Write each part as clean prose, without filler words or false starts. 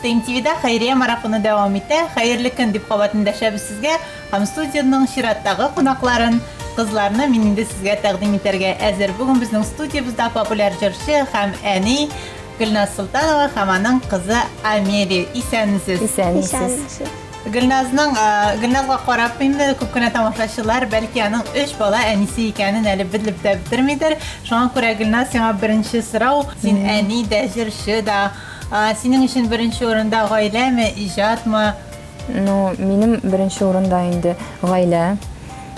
ТМТВда хәйрия марафоны дәвам итә. Хәерле көн дип кабат эндәшәбез сезгә. Һәм студиянең чираттагы кунакларын, кызларны мин инде сезгә тәкъдим итәргә әзер. Бүген безнең студиябездә популяр җырчы һәм әни Гөлназ Солтанова һәм аның кызы Амелия. Исәнмесез. Исәнмесез. Гөлназның, Гөлназга карап инде күп кенә тамашачылар бәлки аның өч бала әнисе икәнен әле белеп тә бетермидер. Шуңа күрә Гөлназ, сиңа беренче сорау. Син әни дә, җырчы да. Синең өчен беренче урында гаиләме, иҗатмы? Ну, минем беренче урында инде гаилә.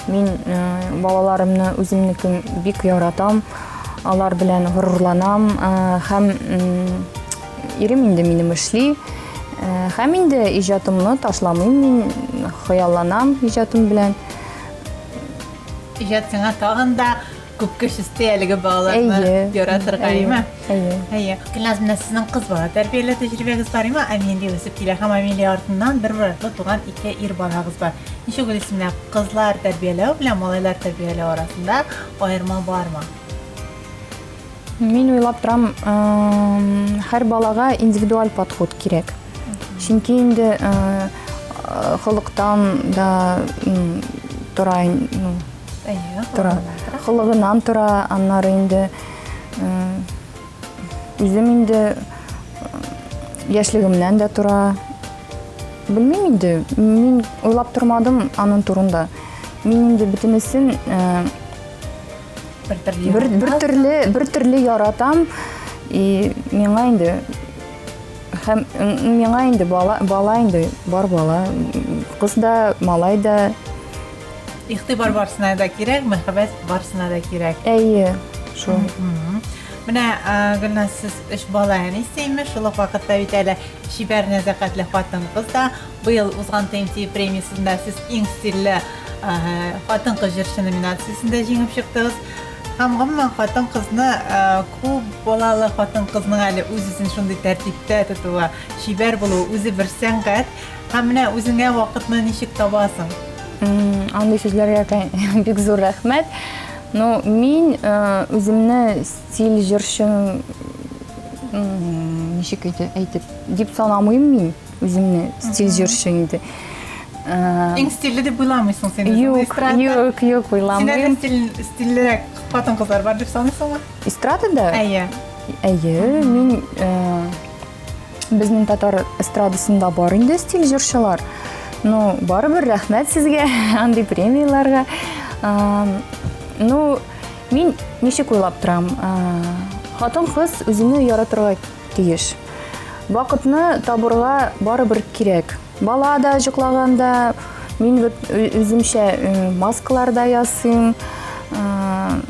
Мин балаларымны үземнекен бик яратам. Алар белән горурланам һәм ирем инде минем эшли. Һәм инде иҗатымны ташламыйм мин, хыялланам иҗатым белән. Иҗат сиңа тагын да күп көч өсти әлеге балаларны яратырга, әйеме? Әйе. Әйе. Гөлназ, менә сезнең кыз бала тәрбияләү тәҗрибәгез бар, әйеме? Амелия үсеп килә һәм Амелия артыннан бер бер туган ике ир балагыз бар. Ничек уйлыйсыз, менә кызлар тәрбияләү белән малайлар тәрбияләү арасында аерма бармы? Мин уйлап торам, һәр балага индивидуаль подход кирәк. Чөнки инде холыктан да тора, ну, тора. Холыгыннан тора, аннары инде үзем инде яшьлегемнән дә тора. Белмим инде, мин уйлап тормадым аның турында. Мин инде бөтенесен Бер төрле бер, бер төрле бер төрле яратам и миңа инде һәм миңа инде бала бала инде бар бала кыз да малай да. Игътибар барсына да кирәк, мәхәббәт барсына да кирәк. Әйе, шул. Менә, Гөлназ, сез өч бала әнисе, имеш, шул ук вакытта бит әле чибәр, нәзакәтле хатын-кыз да. Быел узган ТМТ премиясендә сез иң стильле хатын-кыз җырчы номинациясендә җиңеп чыктыгыз. Һәм гомумән хатын-кызны күп балалы хатын-кызның әле үз-үзен шундый тәртиптә тотуы, чибәр булуы үзе бер сәнгать. Һәм менә үзеңә вакытны ничек табасың? Андый сүзләргә бик зур рәхмәт. Ну, мин үземне стиль җырчы ничек әйтеп дип санамыйм мин. Үземне стиль җырчы инде. Иң стильле дип уйламыйсың син үзеңне? Юк, юк, юк, уйламыйм. Синнән дә стильлерәк хатын-кызлар бар дип саныйсыңмы? Эстрадада? Әйе. Әйе, мин безнең татар эстрадасында бар инде стиль җырчылар. Ну, барыбер рәхмәт сезгә андый премияләргә. Ну, мин ничек уйлап торам? Хатын-кыз үзенә яратырга тиеш. Вакытны табырга барыбер кирәк. Бала да җоклаганда, мин вот үземчә маскалар да ясыйм.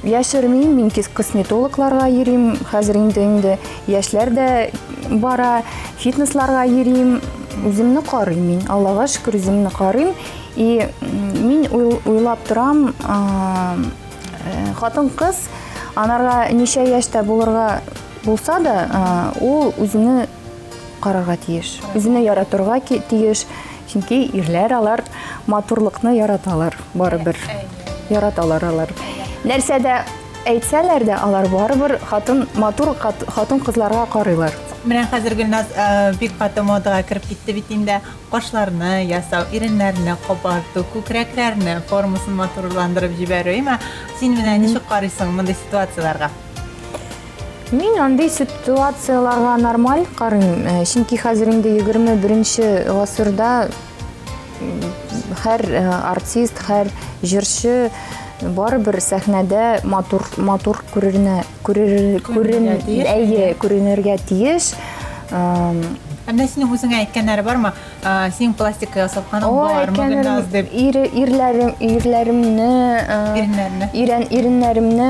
Яшермим, мин косметологларга йөрим. Хәзер инде инде яшьләр дә бара, фитнесларга йөрим. Үземне карыйм мин. Аллага шөкер, үземне карыйм. И мин уйлап торам, хатын-кыз анарга ничә яшьтә булырга Булса да, ул үзене карарга тиеш, үзене яратырга тиеш, чөнки ирләр алар матурлыкны яраталар, барыбер. Яраталар алар. Нәрсә дә әйтсәләр дә, алар барыбер хатын матур хатын-кызларга карыйлар. Менә хәзер Гөлназ бик каты модага кереп китте бит инде. Кашларны ясау, иреннәрне кабарту, күкрәкләрне формасын матурландырып җибәрү, әйме? Син менә ничек карыйсың мондый ситуацияләргә? Мин андый ситуацияләргә нормаль карыйм, э, чөнки хәзер инде 21 гасырда һәр э, артист, һәр җырчы барыбер сәхнәдә матур матур күренә күрер күрен әйе, күренергә тиеш. Ә менә синең үзеңә әйткәннәре бармы? Синең пластика ясатканың бармы, Гөлназ дип? Ирләрем, ирләремне, иреннәрне, ирен, иреннәремне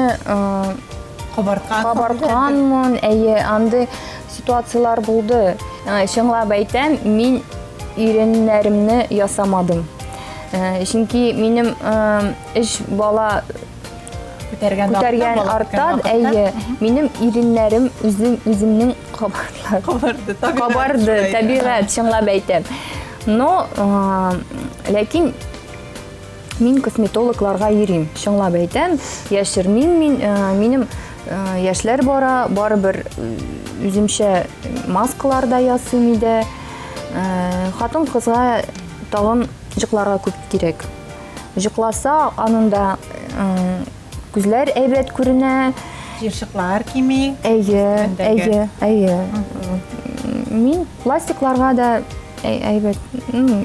кабарткан. Кабартканмын, әйе, андый ситуацияләр булды. Чынлап әйтәм, мин иреннәремне ясамадым. Чөнки минем өч бала күтәргән күтәргән арта, әйе, минем иреннәрем үзем үземнең кабарды. Кабарды, табигать. Кабарды, табигать, чынлап әйтәм. Но, ләкин мин косметологларга йөрим, чынлап әйтәм, яшермим мин, минем яшьләр бара, барыбер үземчә маскалар да ясыйм иде. Хатын-кызга тагын җыкларга күп кирәк. Җыкласа, аның да күзләр әйбәт күренә. Җыерчыклар кими. Әйе, әйе, әйе. Мин пластикларга да әйбәт,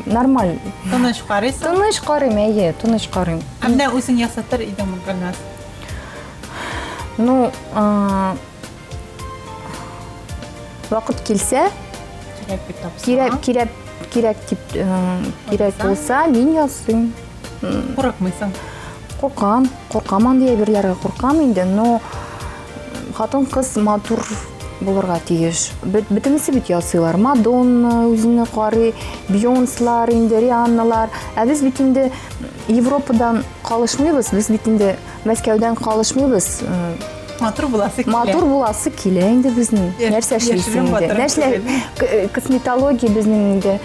нормаль. Тыныч карыйсың? Тыныч карыйм, әйе, тыныч карыйм. Ә менә үзең ясатыр идеңме, Гөлназ? Ну, вакыт килсә, кирәк дип тапсаң, кирәк, кирәк, кирәк дип, кирәк булса, мин ясыйм. Курыкмыйсың? Куркам, куркам андый әйберләргә куркам инде, но хатын-кыз матур булырга тиеш. Бөтенесе бит ясыйлар. Мадонна үзенә карый, Бейонслар инде, Рианналар. Ә без бит инде Европадан калышмыйбыз, без бит инде Мәскәүдән калышмыйбыз. Матур буласы килә. Матур буласы килә инде безнең. Нәрсә эшлисең инде? Нәрсә косметология безнең инде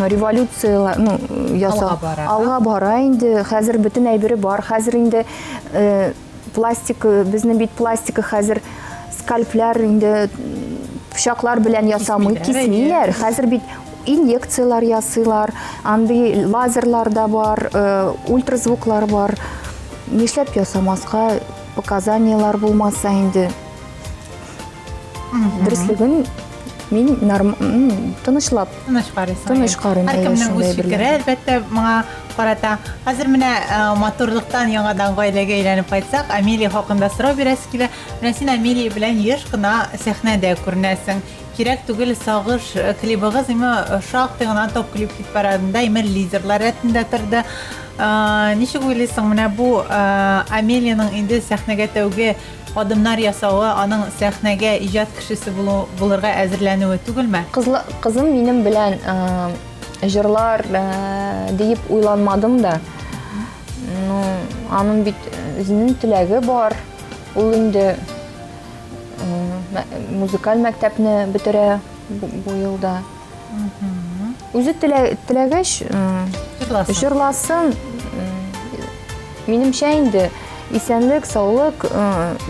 революция, ну, ясау. Алга бара. Алга бара инде. Хәзер бөтен әйбере бар. Хәзер инде э, пластик, э, безнең бит пластика хәзер скальпләр инде пычаклар белән ясамый, кисмиләр. Хәзер бит инъекцияләр ясыйлар, андый лазерлар да бар, э, ультразвуклар бар. Нишләп ясамаска, показаниелар булмаса инде. Дөреслеген мин норм, тынычлап. Тыныч карыйсың. Тыныч карыйм. Һәркемнең үз фикере, әлбәттә, моңа карата. Хәзер менә э, матурлыктан яңадан гаиләгә әйләнеп кайтсак, Амелия хакында сорау бирәсе килә. Менә син Амелия белән еш кына сәхнәдә күренәсең. Кирәк түгел сагыш э, клибыгыз име э, шактый гына топ клип хит парадында име лидерлар рәтендә торды. Э, ничек уйлыйсың, менә бу Амелияның инде сәхнәгә тәүге адымнар ясавы, аның сәхнәгә иҗат кешесе булу, булырга әзерләнүе түгелме? Кызла, кызым минем белән җырлар диеп уйланмадым да. Ну, аның бит үзенең теләге бар. Ул инде музыкаль мәктәпне бетерә бу елда. Үзе теләгәч, җырласын. Минемчә инде исәнлек, саулык,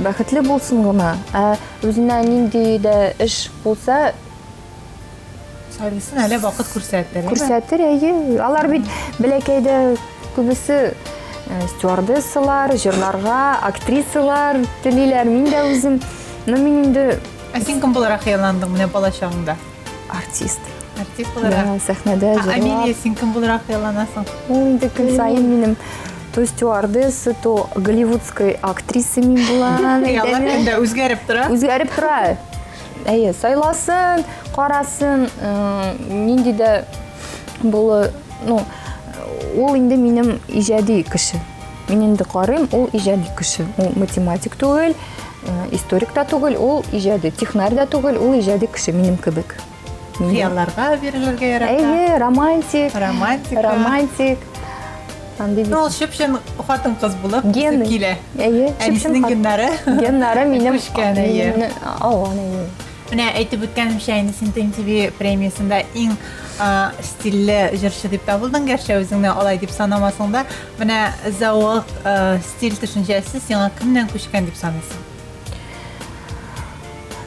бәхетле булсын гына. Ә үзенә нинди дә эш булса, Сайлысын әле вакыт күрсәтер. Күрсәтер, әйе. Алар бит бәләкәйдә күбесе э, стюардессалар, җырларга, актрисалар телиләр. Мин дә үзем, ну мин инде Ә син кем буларак хыялландың менә бала чагыңда? Артист. Артист буларак. Да, сәхнәдә җырлап. Амелия, син кем буларак хыялланасың? Ул инде көн саен минем то стюардесса, то голливудской актриса мин булам. Хыяллар көндә үзгәреп тора. Үзгәреп тора. Әйе, сайласын, карасын, э, нинди дә булы, ну, ул инде минем иҗади кеше. Мин инде карыйм, ул иҗади кеше. Ул математик түгел, э, историк та түгел, ул иҗади, технарь да түгел, ул иҗади кеше минем кебек. Хыялларга бирелергә ярата. Әйе, романтик. Романтик. Романтик. Андый бит. Ну, ул чып-чын хатын-кыз булып үсеп килә. Әйе, Әнисенең геннары. Геннары минем. Күчкән, әйе. Алган, әйе. Менә әйтеп үткәнемчә, инде син TMTV премиясендә иң стильле җырчы дип табылдың, гәрчә үзеңне алай дип санамасаң да. Менә зәвык, стиль төшенчәсе сиңа кемнән күчкән дип саныйсың?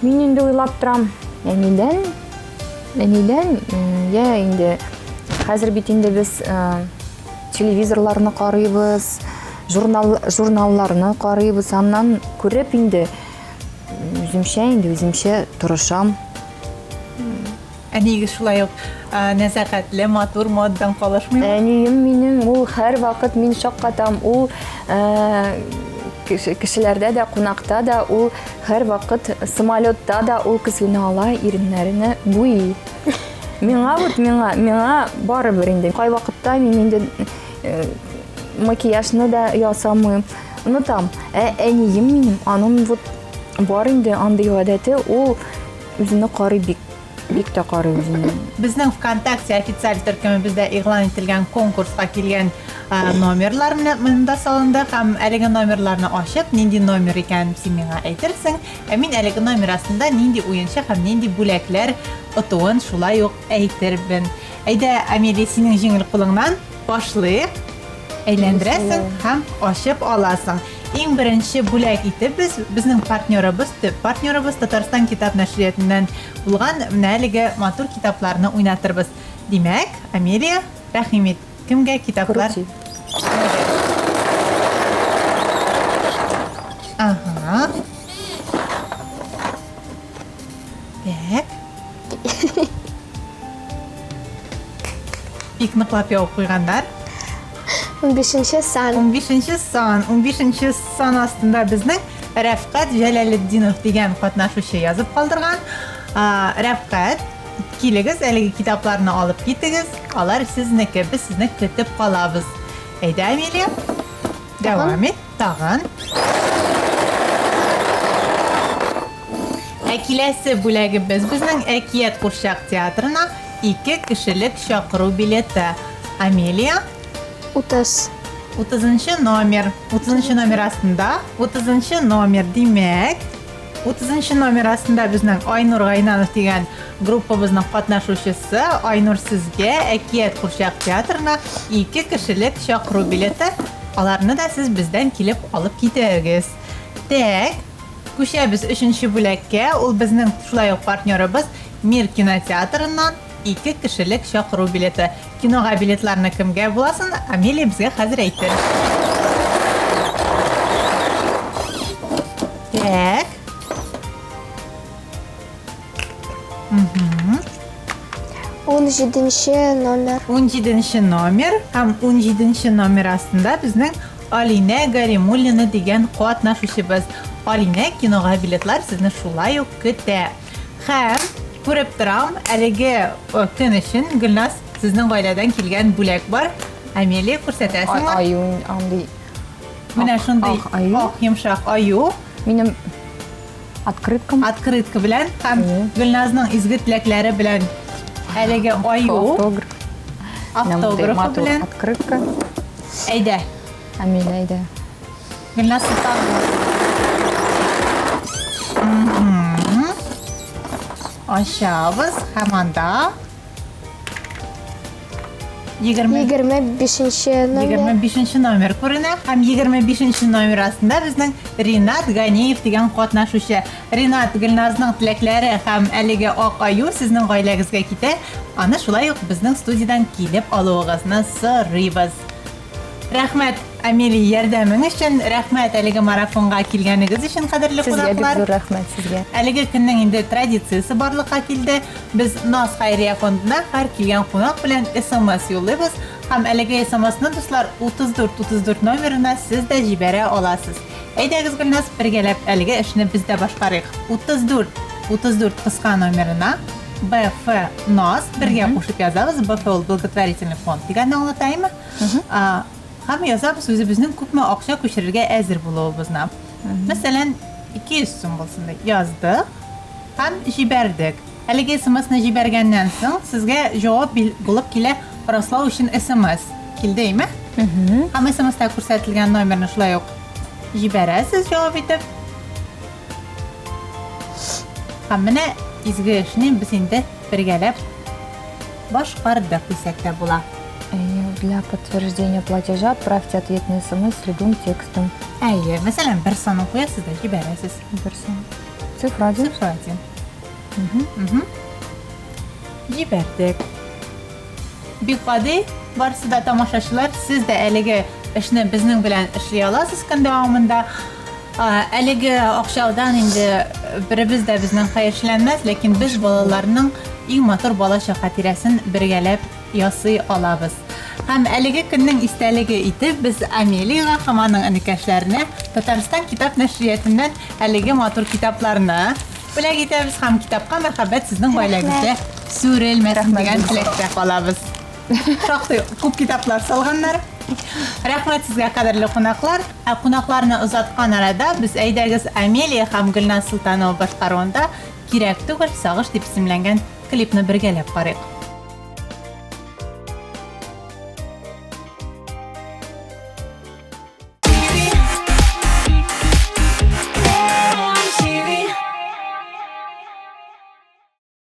Мин инде уйлап торам, әнидән, әнидән, я инде хәзер бит инде без э, телевизорларны карыйбыз, журнал, журналларны карыйбыз, аннан күреп инде үземчә инде үземчә тырышам. Әниегез шулай ук нәзакәтле, матур модадан калышмыймы? Әнием минем ул һәрвакыт мин шаккатам. Ул кешеләрдә дә, кунакта да ул һәрвакыт самолетта да ул көзгене ала, иреннәренә буйый. Миңа вот миңа, миңа барыбер инде. Кайвакытта мин инде э, макияжны да ясамыйм, онытам. Ә әнием минем, аның вот бар инде андый гадәте, ул Үзенә карый бик, бик тә карый үзенә. Безнең ВКонтакте официаль төркемебездә игълан ителгән конкурска килгән номерлар менә монда салынды һәм әлеге номерларны ачып, нинди номер икәнен син миңа әйтерсең, ә мин әлеге номер астында нинди уенчык һәм нинди бүләкләр отуын шулай ук әйтермен. Әйдә, Амелия, синең җиңел кулыңнан башлыйк. Әйләндерәсең һәм ачып аласың. Иң беренче бүләк итеп без безнең партнерыбыз, төп партнерыбыз Татарстан китап нәшриятыннан булган менә әлеге матур китапларны уйнатырбыз. Димәк, Амелия, рәхим ит. Кемгә китаплар? Крути. Ага. Так. Бик ныклап ябып куйганнар. 15 сан. 15 сан. 15 сан астында безнең Рәфкать Җәләлетдинов дигән катнашучы язып калдырган. Рәфкать, килегез, әлеге китапларны алып китегез. Алар сезнеке, без сезне көтеп калабыз. Әйдә, Амелия. Дәвам ит. Тагын. Ә киләсе бүләгебез безнең Әкият курчак театрына ике кешелек чакыру билеты. Амелия. 30. 30 номер. 30 номер астында. 30 номер, димәк. 30 номер астында безнең Айнур Гайнанов дигән группабызның катнашучысы. Айнур, сезгә Әкият курчак театрына ике кешелек чакыру билеты. Аларны да сез бездән килеп алып китегез. Тәк, күчәбез өченче бүләккә. Ул безнең шулай ук партнерыбыз Мир кинотеатрыннан ике кешелек чакыру билеты. Кинога билетларны кемгә буласын Амелия безгә хәзер әйтер. Так. Угу. 17 номер. 17 номер һәм 17 номер астында безнең Алинә Гаримуллина дигән катнашучыбыз. Алинә, кинога билетлар сезне шулай ук көтә. Һәм күреп торам, әлеге э, көн өчен Гөлназ сезнең гаиләдән килгән бүләк бар. Амелия, күрсәтәсеңме? Аю андый. Менә Ак- шундый ак аю. ак йомшак аю. Минем открыткам. Открытка белән һәм Әйе. Гөлназның изге теләкләре белән әлеге аю Автограф. Менә мондый автографы матур белән. Открытка. Әйдә. Амелия, әйдә. Гөлназ Солтанова. Мгм. Ачабыз һәм анда 20 25 номер. 25 номер күренә һәм 25 номер астында безнең Ринат Ганиев дигән катнашучы. Ринат, Гөлназның теләкләре һәм әлеге ак аю сезнең гаиләгезгә китә. Аны шулай ук безнең студиядән килеп алуыгызны сорыйбыз. Рәхмәт, Амелия, ярдәмең өчен, рәхмәт әлеге марафонга килгәнегез өчен, кадерле Сезгә бик кунаклар. зур рәхмәт сезгә. Әлеге көннең инде традициясе барлыкка килде. Без Наз хәйрия фондына һәр килгән кунак белән СМС юллыйбыз һәм әлеге СМСны, дуслар, 34 34 номерына сез дә җибәрә аласыз. Әйдәгез, Гөлназ, бергәләп әлеге эшне без дә башкарыйк. 34 34 кыска номерына БФ НАЗ бергә кушып язабыз. БФ ул благотворительный фонд дигәнне аңлата, әйме? Һәм язабыз үзебезнең күпме акча күчерергә әзер булуыбызны. Мәсәлән, 200 сум булсын дип яздык һәм җибәрдек. Әлеге СМСны җибәргәннән соң сезгә җавап булып килә раслау өчен СМС. Килде, әйме? Һәм СМСта күрсәтелгән номерны шулай ук җибәрәсез җавап итеп. Һәм менә изге эшне без инде бергәләп башкардык дисәк тә була. Әйе, для подтверждения платежа отправьте ответный смс с любым текстом. Әйе, мәсәлән, бер санын куясыз да җибәрәсез. Бер сан. Цифра один. Цифра один. Мгм. Җибәрдек. Бик гади, барысы да тамашачылар, сез дә әлеге эшне безнең белән эшли аласыз көн дәвамында. Әлеге акчадан инде беребез дә безнең хәерчеләнмәс, ләкин без балаларның иң матур балачак хатирәсен бергәләп ясый алабыз. Һәм әлеге көннең истәлеге итеп без Амелияга һәм аның энекәшләренә Татарстан китап нәшриятеннән әлеге матур китапларны бүләк итәбез һәм китапка мәхәббәт сезнең гаиләгездә сүрелмәсен дигән теләктә калабыз. Шактый күп китаплар салганнар. Рәхмәт сезгә, кадерле кунаклар. Ә кунакларны озаткан арада без әйдәгез Амелия һәм Гөлназ Солтанова башкаруында Кирәк түгел сагыш дип исемләнгән клипны бергәләп карыйк.